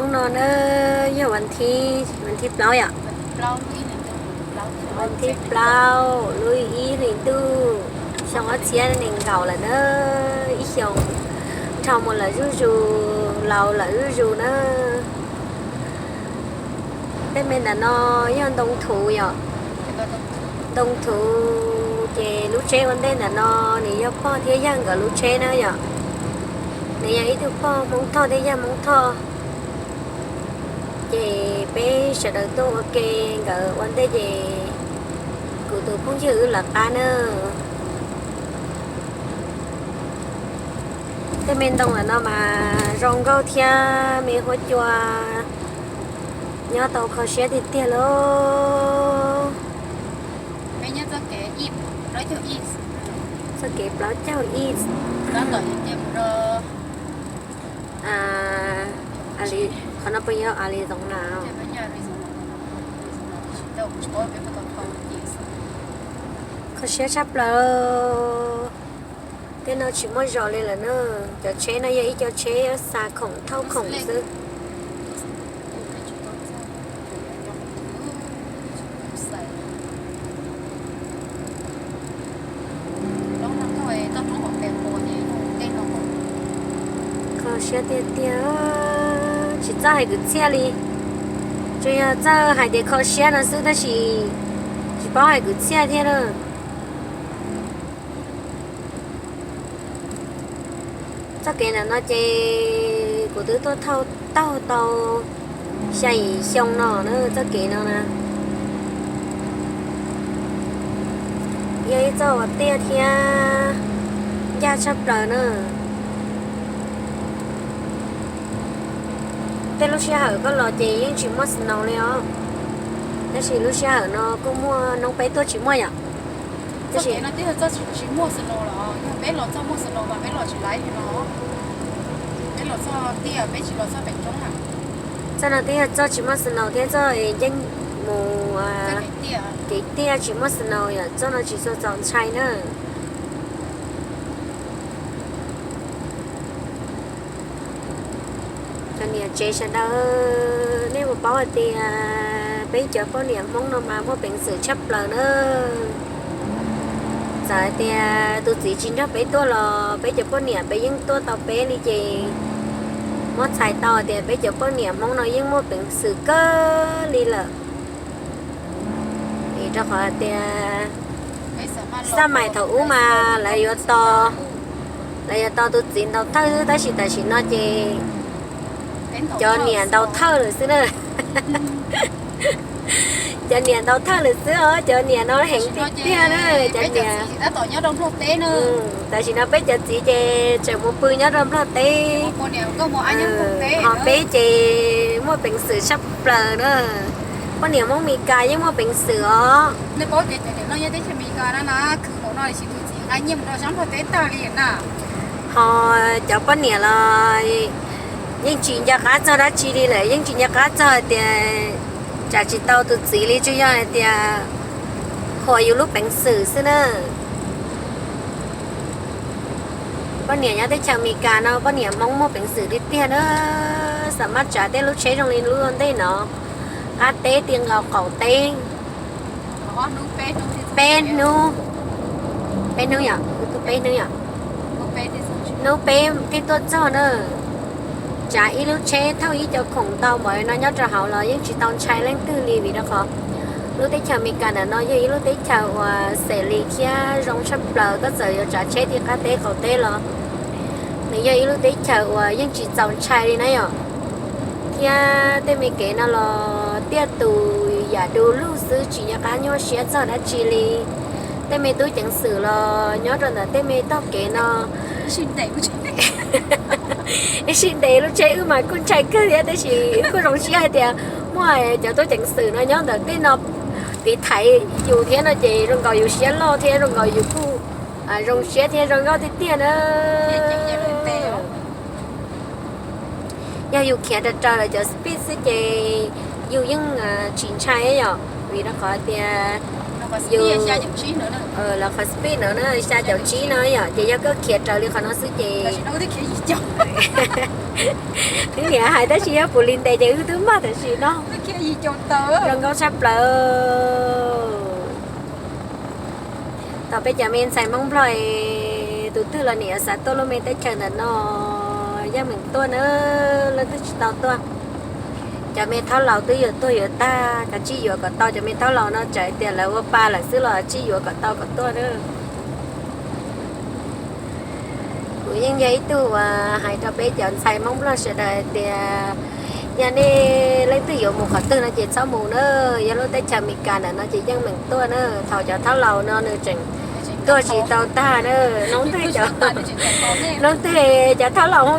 Hnub no na yog vas thib, vas thib plaub yom, vas thib plaub lub ib hlis ntuj, xyoo ob txhiab nees nkaum lawm na, ib xyoos dhau mus lawm zuj zus, laus lawm zuj zus na. Tej me ntawm no yog ntoo thuv yom, ntoo thuv. Ces lub tsheb ua ntej ntawm no nws yog pog thiab yawg nkawd lub tsheb na yom. Nws yog ib tug pog Hmoob Thoj thiab yawg Hmoob Thoj. Ces peb sawv daws tuaj ua ke, nkawd ua ntej ces kuv tus phooj ywg wb lawv qab na. Tej me ntoo ntawm no mas zoo nkauj thiab me huab cua, nyob tau kho siab tiag tiag lauj. Txoj kev plaub caug ib. Qhov no puas yog Arizona na? Kho siab tshaj plaws. Tej no tsis muaj zos li lawm na. Cov tsheb no yog ib co txhob xa khoom thauj khoom xwb. Kho siab tiag tiag, tsis txawj hais kwv txhiaj li. Tsuas yog txawj hais tias kho siab no xwb tab sis tsis paub hais kwv txhiaj thiab na. Txoj kev ntawm no ces kuv twb tuaj taug tau xya yim xyoo no na txoj kev no na. Yog ib txoj uas tiaj thiab ncaj tshaj plaws na. Tej lub sij hawm koj los ces yeej tsis muaj snow li os. Tab sis lub sij hawm no kuj muaj, hnub peb tuaj tsis muaj yom. Tab sis txoj no twb yog txoj tsis muaj snow thiab txoj yeej mus kev tiaj tsis muaj snow yom, txoj no tsis txaus ntshai na. Cov niam tsev sawv daws, nej puas paub hais tias peb cov poj niam Hmoob no mas muaj peev xwm tshaj plaws na. Txawm hais tias tus txiv tsis nrog peb tuaj los peb cov poj niam peb yeej tuaj tau peb li ces muab txhais tau tias peb cov poj niam Hmoob no yeej muaj peev xwm kawg li lawm. Vim rau qhov tias xab mais thaum ub mas lawv yuav tos, lawv yuav tos tus txiv ntaus thawj xwb, tab sis tam sim no ces cov niam ntaus thawj lawm xwb na. Cov niam ntaus thawj lawm xwb os, cov niam no heev tiag tiag na. Cov niam, tam sim no peb cov txiv ces tseem mus pw nyob rau Nplog teb, ho peb ces muaj peev xwm tshaj plaws na. Poj niam Hmoob Mes Kas yeej muaj peev xwm os. Ho cov poj niam los yeej tsis nco qab txog dab tsi li lawm, yeej tsis nco qab txog hais tias tsam tsis tau tus txiv li, tsuas yog hais tias qhuas yus lub peev xwm xwb na. Poj niam nyob teb chaws Amelikas no poj niam Hmoob muaj peev xwm tiag tiag na, xam maj tsav tej lub tsheb zoo li lub ua ntej no, qab teb, ti nkaus qaum teb. Peb hnub, peb hnub yom, peb hnub yom, hnub peb thiaj tuaj txog na. Tsav ib lub tsheb thauj ib co khoom ntau npaum no nyob rau hauv los yeej tsis tau ntshai leej twg li, vim rau qhov lub teb chaws Amelikas ntawm no yog ib lub teb chaws uas xem lis thiab zoo tshaj plaws, koj txawm yuav tsav tsheb ti qab teb qaum teb los nws yog ib lub teb chaws uas yeej tsis txaus ntshai li na yom. Thiab tej me kev no los tiaj tus yam du lug xwb, tsis nco qab nyuaj siab txog dab tsi li. Tej me tub ceev xwm los nyob rau ntawm tej me tog kev no, ib sij ntes lub tsheb wb mas kuj ntshai kawg thiab, tab sis kuj zoo siab hais tias muaj cov tub ceev xwm no nyob ntawm tej no tiv thaiv yus thiab no ces zoo nkaus yus siab loj thiab zoo nkaus yus kuj zoo siab thiab zoo nkauj tiag tiag na. Yog yus khiav raws raws lawv cov speed xwb ces yus yeej tsis ntshai yom, vim rau qhov tias Yus, los qhov speed no na, xya caum tsib no yom, ces yog koj khiav raws li qhov no xwb ces, twb niam hais tab sis yog puv li ntev ces wb twb mag tam sim no. Zoo nkauj tshaj plaws. Thaum peb cov me ntxhais Hmoob Nplog, tus twg los nim yuav xav tuaj lub me teb chaws ntawm no, yeej meem tuaj na, leej twg tsis tau tuaj. Cov me thaub laus twb yuav tuag yuav tag, kav tsij yuav kom tau cov me thaub laus no, tsam tias lawv ua pa lawm xwb los tsij yuav kom tau kom tuaj na. Kuv yeej yog ib tug uas hais rau peb cov ntxhais Hmoob Nplog sawv daws hais tias, yog nej leej twg yuav mus qhov twg no ces txhob mus na, yog lub teb chaws Amelikas ntawm no ces yeej meem tuaj na. Thaum cov thaub laus no nws tseem tuag tsis tau tag na, hnub twg, hnub twg cov thaub laus